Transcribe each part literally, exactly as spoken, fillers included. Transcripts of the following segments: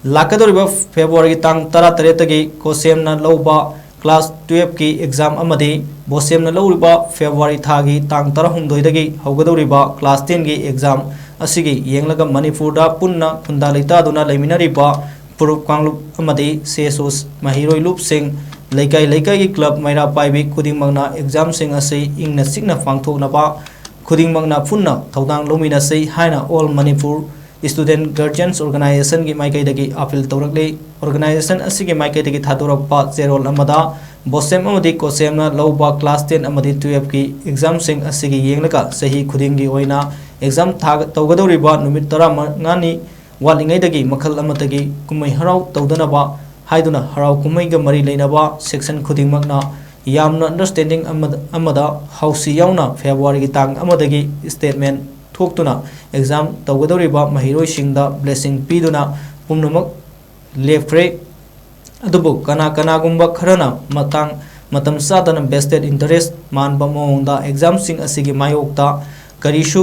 ꯂꯥꯛꯀꯗꯧꯔꯤꯕ ꯐꯦꯕ꯭ꯔꯨꯋꯥꯔꯤꯒꯤ ꯇꯥꯡ ꯇꯔꯥꯇꯔꯦꯠꯇꯒꯤ ꯀꯣꯁꯦꯝꯅ ꯂꯧꯕ ꯀ꯭ꯂꯥꯁ ꯇꯨꯌꯦꯜꯐꯀꯤ ꯑꯦꯛꯖꯥꯝ ꯑꯃꯗꯤ ꯕꯣꯁꯦꯝꯅ ꯂꯧꯔꯤꯕ ꯐꯦꯕ꯭ꯔꯨꯋꯥꯔꯤ ꯊꯥꯒꯤ ꯇꯥꯡ ꯇꯔꯥꯍꯨꯝꯗꯣꯏꯗꯒꯤ ꯍꯧꯒꯗꯧꯔꯤꯕ ꯀ꯭ꯂꯥꯁ ꯇꯦꯟꯒꯤ ꯑꯦꯛꯖꯥꯝ ꯑꯁꯤꯒꯤ ꯌꯦꯡꯂꯒ ꯃꯅꯤꯄꯨꯔꯗ ꯄꯨꯟꯅ ꯈꯨꯟꯗꯥ ꯂꯩꯇꯥꯗꯨꯅ ꯂꯩꯃꯤꯟꯅꯔꯤꯕ ꯐꯨꯔꯨꯞ ꯀꯥꯡꯂꯨꯞ ꯑꯃꯗꯤ ꯁꯦꯁꯣꯁ ꯃꯍꯩꯔꯣꯏ ꯂꯨꯞꯁꯤꯡ, ꯂꯩꯀꯥꯏ ꯂꯩꯀꯥꯏꯒꯤ ꯀ꯭ꯂꯕ ꯃꯩꯔꯥ ꯄꯥꯏꯕꯤ ꯈꯨꯗꯤꯡꯃꯛꯅ ꯑꯦꯛꯖꯥꯝꯁꯤꯡ ꯑꯁꯤ ꯏꯪꯅ ꯆꯤꯛꯅ ꯄꯥꯡꯊꯣꯛꯅꯕ ꯈꯨꯗꯤꯡꯃꯛꯅ ꯄꯨꯟꯅ ꯊꯧꯗꯥꯡ ꯂꯧꯃꯤꯟꯅꯁꯤ ꯍꯥꯏꯅ All Manipur Student Guardians Organizationꯒꯤ ꯃꯥꯏꯀꯩꯗꯒꯤ ꯑꯥꯄꯤꯜ ꯇꯧꯔꯛꯂꯤ꯫ Organization ꯑꯁꯤꯒꯤ ꯃꯥꯏꯀꯩꯗꯒꯤ ꯊꯥꯗꯣꯔꯛꯄ ꯆꯦꯔꯣꯜ ꯑꯃꯗ ꯕꯣꯁꯦꯝ ꯑꯃꯗꯤ ꯀꯣꯁꯦꯝꯅ ꯂꯧꯕ ꯀ꯭ꯂꯥꯁ ꯇꯦꯟ ꯑꯃꯗꯤ ꯇꯨꯌꯦꯜꯐꯀꯤ ꯑꯦꯛꯖꯥꯝꯁꯤꯡ ꯑꯁꯤꯒꯤ ꯌꯦꯡꯂꯒ ꯆꯍꯤ ꯈꯨꯗꯤꯡꯒꯤ ꯑꯣꯏꯅ ꯑꯦꯛꯖꯥꯝ ꯊꯥ-, ꯇꯧꯒꯗꯧꯔꯤꯕ ꯅꯨꯃꯤꯠ ꯇꯔꯥꯃꯉꯥꯅꯤ ꯋꯥꯠꯂꯤꯉꯩꯗꯒꯤ ꯃꯈꯜ ꯑꯃꯠꯇꯒꯤ ꯀꯨꯝꯍꯩ ꯍꯔꯥꯎ ꯇꯧꯗꯅꯕ ꯍꯥꯏꯗꯨꯅ ꯍꯔꯥꯎ ꯀꯨꯝꯍꯩꯒ ꯃꯔꯤ ꯂꯩꯅꯕ ꯁꯦꯛꯁꯟ ꯈꯨꯗꯤꯡꯃꯛꯅ ꯌꯥꯝꯅ ꯑꯟꯗꯔꯁ꯭ꯇꯦꯟꯗꯤꯡ ꯑꯃꯗ, ꯑꯃꯗ ꯍꯥꯎꯁꯤ ꯌꯥꯎꯅ ꯐꯦꯕ꯭ꯔꯨꯋꯥꯔꯤꯒꯤ ꯇꯥꯡ ꯑꯃꯗꯒꯤ ꯁ꯭ꯇꯦꯠꯃꯦꯟ ꯊꯣꯛꯇꯨꯅ ꯑꯦꯛꯖꯥꯝ ꯇꯧꯒꯗꯧꯔꯤꯕ ꯃꯍꯩꯔꯣꯏꯁꯤꯡꯗ ꯕ꯭ꯂꯦꯁꯤꯡ ꯄꯤꯗꯨꯅ ꯄꯨꯝꯅꯃꯛ ꯂꯦꯞꯈ꯭ꯔꯦ꯫ ꯑꯗꯨꯕꯨ ꯀꯅꯥ ꯀꯅꯥꯒꯨꯝꯕ ꯈꯔꯅ ꯃꯇꯥꯡ, ꯃꯇꯝ ꯆꯥꯗꯅ vested interest ꯃꯥꯟꯕ ꯃꯑꯣꯡꯗ ꯑꯦꯛꯖꯥꯝꯁꯤꯡ ꯑꯁꯤꯒꯤ ꯃꯥꯌꯣꯛꯇ ꯀꯔꯤꯁꯨ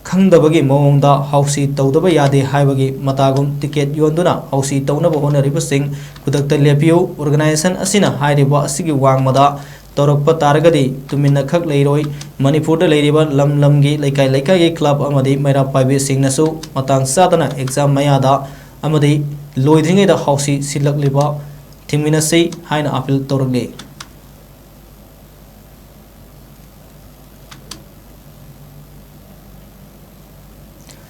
ꯈꯪꯗꯕꯒꯤ ꯃꯑꯣꯡꯗ ꯍꯥꯎꯁꯤ ꯇꯧꯗꯕ ꯌꯥꯗꯦ ꯍꯥꯏꯕꯒꯤ ꯃꯇꯥꯒꯨꯝ ꯇꯤꯀꯦꯠ ꯌꯣꯟꯗꯨꯅ ꯍꯥꯎꯁꯤ ꯇꯧꯅꯕ ꯍꯣꯠꯅꯔꯤꯕꯁꯤꯡ ꯈꯨꯗꯛꯇ ꯂꯦꯞꯄꯤꯌꯨ꯫ Organization ꯑꯁꯤꯅ ꯍꯥꯏꯔꯤꯕ ꯑꯁꯤꯒꯤ ꯋꯥꯡꯃꯗ ꯇꯧꯔꯛꯄ ꯇꯥꯔꯒꯗꯤ ꯇꯨꯃꯤꯟꯅ ꯈꯛ ꯂꯩꯔꯣꯏ꯫ ꯃꯅꯤꯄꯨꯔꯗ ꯂꯩꯔꯤꯕ ꯂꯝ ꯂꯝꯒꯤ, ꯂꯩꯀꯥꯏ ꯂꯩꯀꯥꯏꯒꯤ ꯀ꯭ꯂꯕ ꯑꯃꯗꯤ ꯃꯩꯔꯥ ꯄꯥꯏꯕꯤꯁꯤꯡꯅꯁꯨ ꯃꯇꯥꯡ ꯆꯥꯗꯅ ꯑꯦꯛꯖꯥꯝ ꯃꯌꯥꯗ ꯑꯃꯗꯤ ꯂꯣꯏꯗ꯭ꯔꯤꯉꯩꯗ ꯍꯥꯎꯁꯤ ꯁꯤꯜꯂꯛꯂꯤꯕ ꯊꯤꯡꯃꯤꯟꯅꯁꯤ ꯍꯥꯏꯅ ꯑꯥꯄꯤꯜ ꯇꯧꯔꯛꯂꯤ꯫